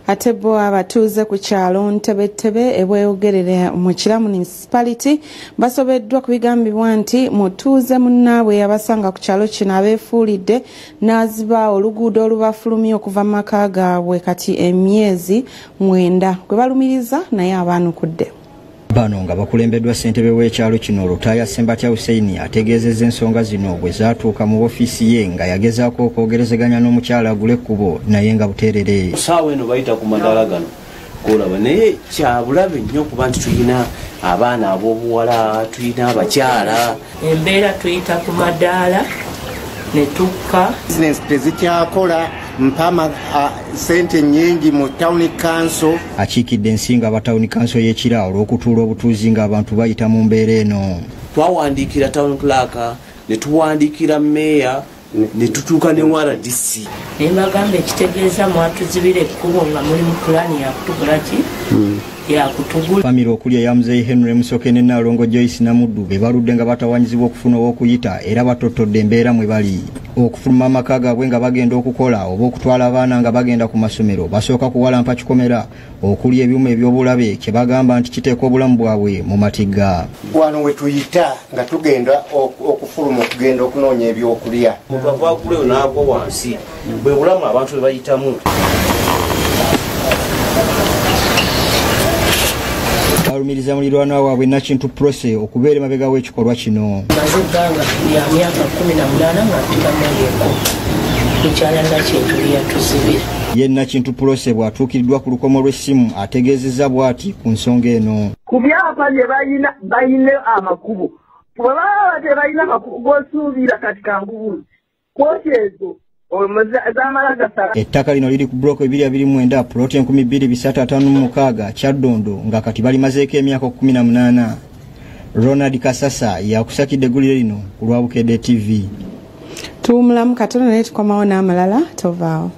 Ate bo abatuuze ku kyalo Ntebetebe ebweyogerere mu Kira Municipality basobeddwa ku bigambibwa nti mutuuze munnaabwe yabasanga ku kyalo kino abeefuulidde n'aziba oluguudo olubafulumya okuva mu maka gaabwe kati emyezi 9 gwe balumiriza naye abaanukudde. Bano nga bakulembeddwa ssentebe w'ekyalo kino Lutaaya Ssembatya Hussein ategeezezza ensonga zino bwe zaatuuka mu ofiisi ye nga yagezaako okwogerezeganya n'omukyala agula ekkubo naye nga buteerere. Ssaawa eno bayita ku madaala gano golaba, naye kyabulabe nnyo okuba nti tulina abaana ab'obuwala, tulina abakyala. Embeera tuyita ku madaala ne tukka. Bizinensi tezikyakola, mpama sente nnyingi mu town council. Akiikidde ensinga aba town council y'e Kira olw'okutuula obutuuzi ng'abantu bayita mu mbeera eno. Twawandiikira town clerk, ne tuwandiikira meeya, ne tutuuka ne RDC. Ne mbagamba ekitegeeza mwatuzibira ekkubo nga muli mu pulaani yakutukola ki? Yakutugula. Famire okuli eya Muzeeyi Henry Musoke ne Nnaalongo Joyce Namuddu be baludde nga batawaanyizibwa okufuna ow'okuyita era batottodde embeera mwe bali. Okufuluma amaka gaabwe nga bagenda okukola oba okutwala abaana nga bagenda ku masomero basooka kuwalampa kikomera okuli ebyuma eby'obulabe kye bagamba nti kiteeka obulamu bwabwe mu matigga. Wano we tuyita nga tugenda okufuluma okugenda okunoonya ebyokulya. Omuntu ava kuleyo n'agwa wansi, bwe bulamu abantu bwe bayitamu. Balumiriza muliraanwa waabwe Nakintu Prose okubeera emabega w'ekikolwa kino. Maze ebbanga lya myaka 18 nga mpita mu mukyala Nakintu yatuzibira. Ye Nakintu Prose bw'atuukiriddwa ku lukomo lw'essimu ategeezezza bw'ati ku nsonga eno. Ku byapa bye balina amakubo, bwe baba tebalina makubo g'osuubira kati kankubuuze kkooti ezo. Ettaka lino liri ku buloko 229 puloti 2356 Kyaddondo nga kati balimazeeko emyaka 18. Ronald Kasasa yakusakidde eggulire lino ku lwa Bukedde TV. Tuwumulamu katono naye tukomawo n'amalala, tovaawo.